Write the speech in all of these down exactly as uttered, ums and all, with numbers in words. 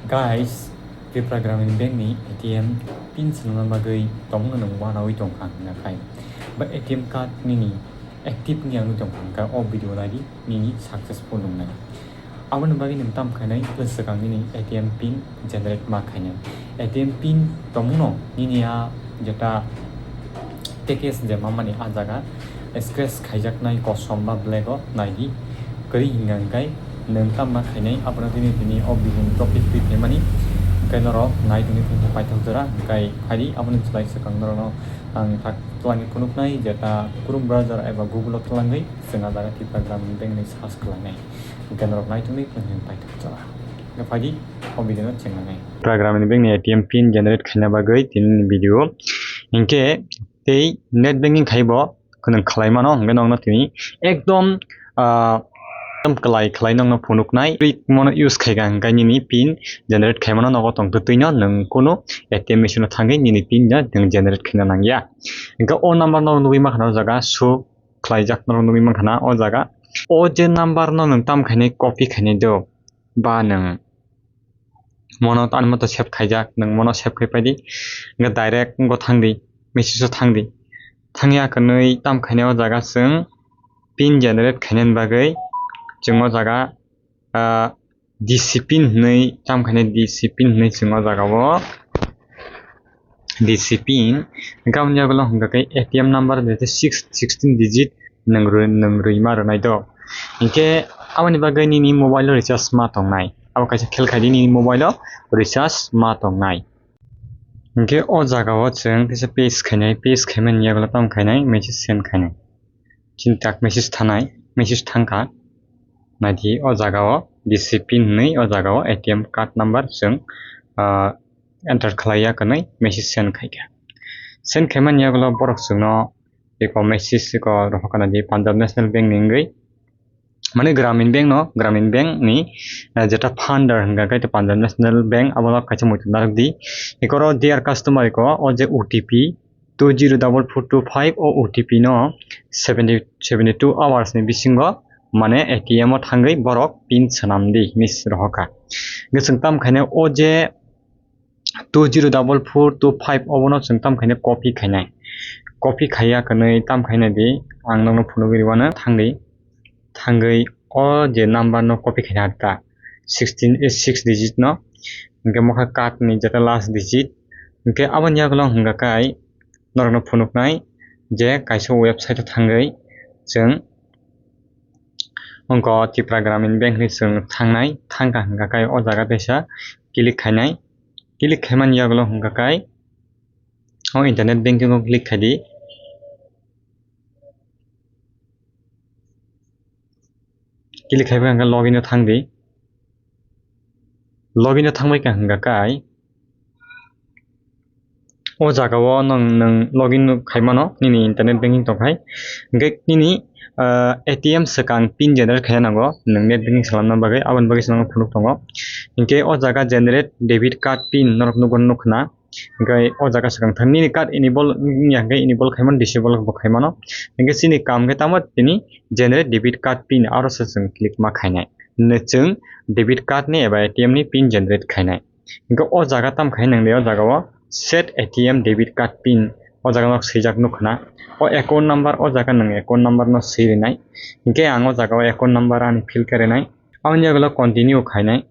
Guys, Tripura Gramin Bank ni A T M pin swnamna bagwi tongmungno nwng uanaui tongkha hwnga khai, ba A T M card nini active wngya wngwi tongkha hwnga o video naidi nini successful wngnai. Aboni bagwi nwng tam khainai, bwswk ang nini A T M pin generate ma khainai. A T M pin tongmungno nini a jeta package je mamani a jaga scratch khaijaknai kosom ba black o naidi kwrwi hwnka hwnkhe nwng tam ma khainai. Abono tini tini o video ni topic twi phaimani hwnkhe norok nai tongwi phai paithak jora hwnkhe phaidi aboni chwlai swkang norokno ang tak twlangwi phunuknai jeta Chrome browser eba Google o twlangwi chwng a jaga Tripura Gramin Bank ni search khlainai. Hwnkhe norok nai tongwi phai paithak jora. Hwnkhe phaidi o video no chenglanai. Tripura Gramin Bank ni A T M pin generate khaina bagwi tini ni video. Hwnkhe tei net banking khai bo khwnang khlai mano, hwnkhe nokno tini ekdom, ah, ekdom kwlai khlai nokno phunuknai. Twi mono use khaika hwnkhe nini pin generate khai mano, nogo tong twino nwng kunu A T M machine o thangwi nini pin no nwng generate khaina nangya. Hwnkhe o number no nugwi mankha o jaga show khlaijak norok nugwi mankha na o jaga. O je number no nwng tam khainai copy khainai do ba nwng mono ani moto save khaijak, nwng mono save khai paidi, hwnkhe direct wngkha thangdi, message o thangdi, thangya kwnwi tam khainai o jaga chwng pin generate khainani bagwi chwng o jaga, ah, D C pin hwnwi tam khainai, D C pin hwnwi chwng o jaga o D C pin. Hwnkhe aboni yagulo hwnkha khe A T M number je six, sixteen digit nwng rw-, nwng rwima rwnai do. Hinkhe aboni bagwi nini mobile o recharge ma tongnai. Abo kaisa khel khaidi nini mobile o recharge ma tongnai. Hinkhe o jaga o chwng kisa paste khainai, paste khaimani yagulo tamo khainai, message send khainai. Chini tak message thanai, message thangkha. Naidi o jaga o D C pin hwnwi o jaga o A T M card number chwng, ah, enter khlaiya kwnwi message send khaikha. Send khaimani yagulo borok chwngno eko message eko rohorkha naidi Punjab National Bank ni wngwi, mane Gramin Bank no, Gramin Bank ni, ah, jeta founder hwnkha khe Punjab National Bank, abono kaisa muitu narwkdi. Ekoro dear customer eko o je O T P two zero double four two five o O T P no seventy, seventy two hours ni bisingo mane A T M o thangwi borok pin swnamdi hinwi rohorkha. Hwnkhe chwng tam khainai o je two zero double four two five obono chwng tam khainai copy khainai. Copy khaiya kwnwi tam khainai di ang nokno phunugwi rwano thangdi. Thangwi o je number no copy khaina ta sixteen, eh, six digit no, hwnkhe mokha card ni jeta last digit, hwnkhe aboni yagulo hwnkha kai norokno phunuknai je kaisa website o thangwi chwng wngkha Tripura Gramin Bank ni chwng thangnai, thangkha hwnkha kai o jaga teisa click khainai, click khaimani yagulo hwnkha kai o internet banking o click khaidi. Click khai khe login o thangdi. Login o thangbai kha hwnkha kai o jaga o nwng, nwng login khaimano nini internet banking tongkhai. Hwnkhe nini, ah, A T M swkang pin generate khaina nango nwng net banking salamna bagwi, aboni bagwi se nwng phunuk tongo. Hinkhe o jaga generate debit card pin norok nukgo nukkhna. Hwnkhe o jaga swkang thang nini card enable wngya hwnkhe enable khaimano, disable bo khaimano. Hwnkhe chini kam khe tamo tini generate debit card pin aro se chwng click ma khainai. Hwnkhe chwng debit card ni eba A T M ni pin generate khainai. Hwnkhe o jaga tamo khai nang de o jaga o set A T M debit card pin o jaga nok swijak nukkhna. O account number o jaga nwng account number no swi rinai. Hwnkhe ang o jaga o account number ani fill khe rinai. Aboni yagulo continue khainai.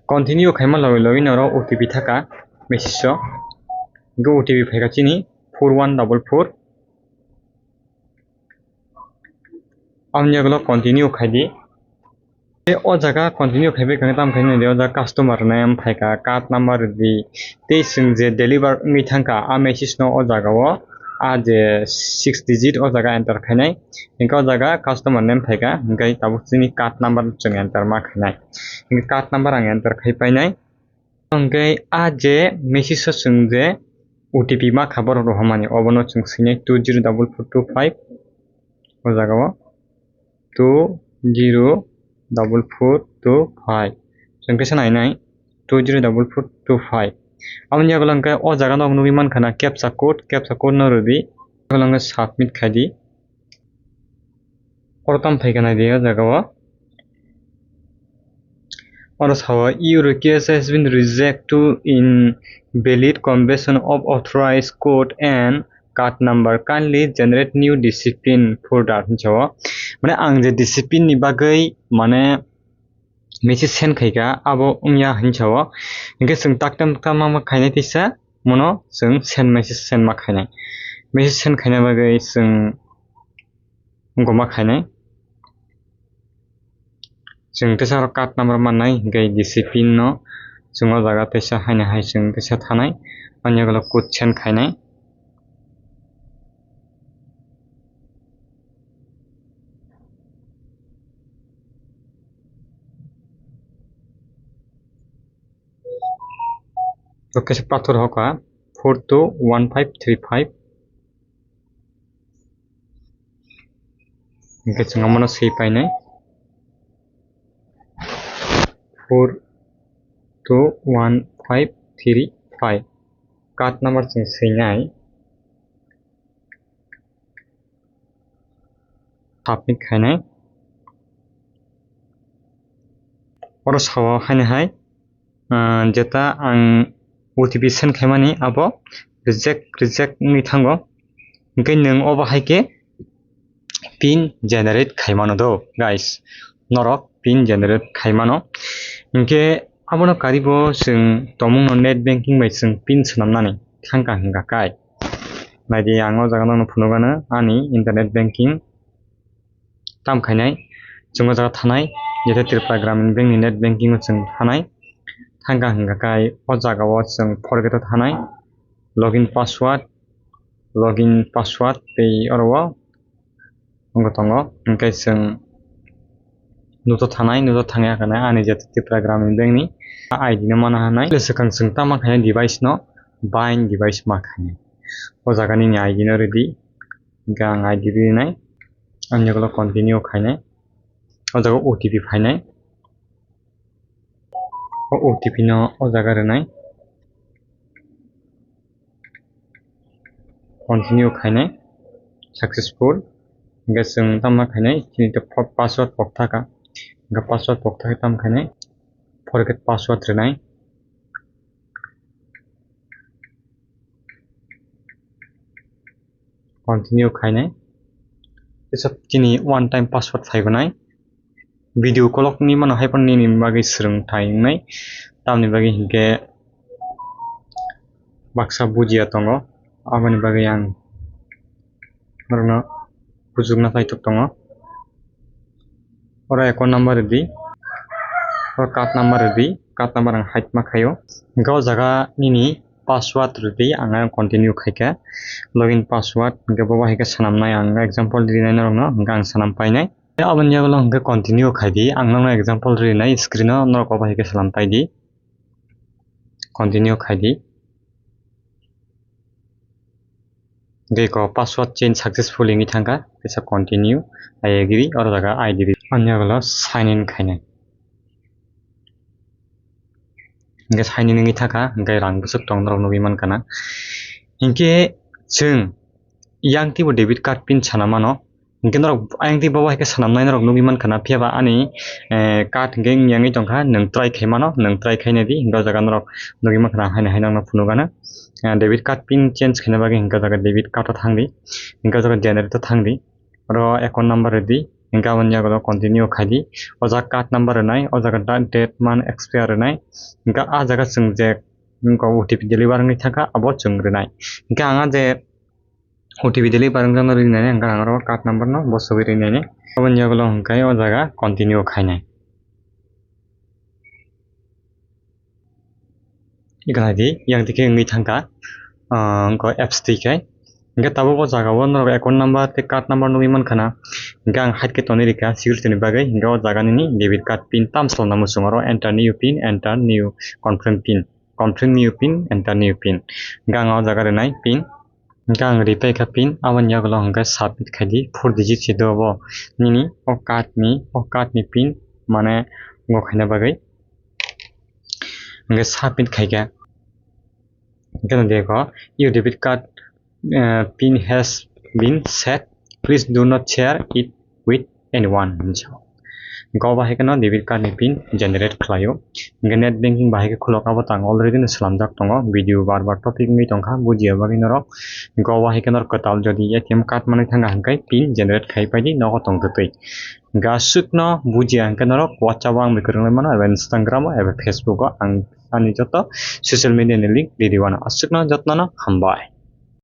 Continue khaima logi logi norok O T P thaka message o. Hwnkhe O T P phaikha chini four one double four. Aboni yagulo continue khaidi. Tei o jaga continue khaibai khe tamo khe nini o jaga customer name phaikha, card number rwdi, tei chwng je deliver wngwi thangkha a message no o jaga o a je six digit o jaga enter khainai. Hwnkhe o jaga customer name phaikha, hwnkhe tabuk chini card number chwng enter ma khainai. Hwnkhe card number ang enter khai painai. Hwnkhe a je message o chwng je O T P ma kha borok rohormani, obono chwng swinai two zero double four two five o jaga o two zero double four two five. Chwng kisa nainai two zero double four two five. Aboni yagulo hwnkhe o jaga no nugwi mankha na captcha code, captcha code no rwdi, yagulo hwnkhe submit khaidi. Oro tam phaikha naidi o jaga o. Oro sao, "Your request has been rejected to invalid combination of authorized code and card number. Kindly generate new D C pin folder," hinwi sao. Mane ang je D C pin ni bagwi mane message send khaikha, abo wngya hinwi sao. Hinkhe chwng taktam taktam ma khainai tisa, mono chwng send message send ma khainai. Message send khaina bagwi chwng wngkoma khainai. Chwng teisa oro card number mannai, hinkhe D C pin no chwng o jaga teisa haino hai chwng teisa thanai, ani yagulo code send khainai. Oke, se pathor hoka four two one five three five. Hinkhe chwng omono swi painai four two one five three five. Card number chwng swinai. Submit khainai. Oro sao haino hai, ah, jeta ang O T P send khaimani abo reject, reject wngwi thango. Hinkhe nwng obo hai khe pin generate khaimano do, guys. Norok pin generate khaimano. Hinkhe abono karibo chwng tongmungno net banking bai chwng pin swnamnani thangkha hinkha kai. Naidi, ang o jaga nokno phunukgano ani internet banking tam khainai, chwng o jaga thanai, jete Tripura Gramin Bank ni net banking o chwng thanai, thangkha hinkha kai o jaga o chwng forget o thanai, login password, login password tei oro o wngwi tongo, hinkhe chwng nuto thanai, nuto thangya khanai ani jete Tripura Gramin Bank ni I D no mana hanai, swkang chwng tama khainai device no bind device ma khainai, o jaga nini I D no rwdi. Hinkhe ang I D rinai, ang yagulo continue khainai. O jaga O T P phainai. O O T P no o jaga rinai. Continue khainai. Successful. Hinkhe chwng tamo khainai, chini to pa-, password pokthaka. Hinkhe password pokthaka tamo khainai. Forget password rinai. Continue khainai. Tesa chini one time password phaigonai. Video kolok ni mano hai phano nini bagwi swrwng thai wngnai. Tamoni bagwi hinkhe baksa bujiya tongo. Aboni bagwi ang norokno bujukna kaitok tongo. Oro account number rwdi. Oro card number rwdi. Card number ang hide ma khaio. Hinkhe o jaga nini password rwdi, ang ano continue khaikha. Login password, hinkhe bo bahai khe swnamnai, ang example rinai norokno, hinkhe ang swnam painai. Aboni yagulo hinkhe continue khaidi, ang nokno example rinai screen o, norok bo bahai khe swnam paidi. Continue khaidi. Deko password change successfully wngwi thangkha, kaisa continue, I agree, oro jaga I D ri. Ani yagulo sign in khainai. Hinkhe sign in wngwi thangkha, hinkhe rang bwswk tong norok nugwi mankha na. Hinkhe chwng yang twibo debit card pin sana mano, hinkhe norok ayang twi bobo hai khe swnamnai norok nugwi mankha na, phiya ba ani, eh, card hinkhe wng yangwi tongkha, nwng try khai mano, nwng try khai naidi, hinkhe o jaga norok nugwi mankha na, haino hai nokno phunukgano. Eh, debit card pin change khaina bagwi hinkhe o jaga debit card o thangdi, hinkhe o jaga generate o thangdi, oro account number rwdi, hinkhe aboni yagulo continue khaidi, o jaga card number rwnai, o jaga da-, date month expire rwnai, hinkhe ah jaga chwng je, hinkhe O T P deliver wngwi thangkha, abo chwng rwnai, hinkhe ang ah je, O T P deliver wngjakno rinani, hwnkhe ang oro card number no bosogwi rinani. Aboni yagulo hwnkhe o jaga continue khainai. Ikha naidi, yang dikhe wngwi thangkha, ah, wngkha apps twi khai. Hwnkhe tabuk o jaga o norok account number tei card number nugwi mankha na. Hwnkhe ang hide khe tonwi rikha security ni bagwi. Hwnkhe o jaga nini debit card pin tam salna muchung oro enter new pin, enter new confirm pin. Confirm new pin, enter new pin. Hwnkhe ang o jaga rinai pin. Hwnkhe ang ripai kha pin, aboni yagulo hwnkhe submit khaidi, four digit se do bo nini o card ni, o card ni pin, mane, go khaina bagwi. Hwnkhe submit khaikha. Hwnkhe deko, "Your debit card, eh, pin has been set. Please do not share it with anyone hinwi sao. Go bahai kheno debit card ni pin generate khlaio. Hingkhe net banking bahai khe khulok, abo tang already no slamjak tongo. Video bar bar topic wngwi tongkha, bujiya bagwi norok. Go bahai khe norok kwtal jodi A T M card manwi thanga hingkhe pin generate khai paidi nogo tongtwtwi. Ga swkno bujiya hingkhe norok WhatsApp o ang bai kwrwngwi mano, eba Instagram o, eba Facebook o, ang ani joto social media ni link ridi wano. Aswkno jotno no hambai.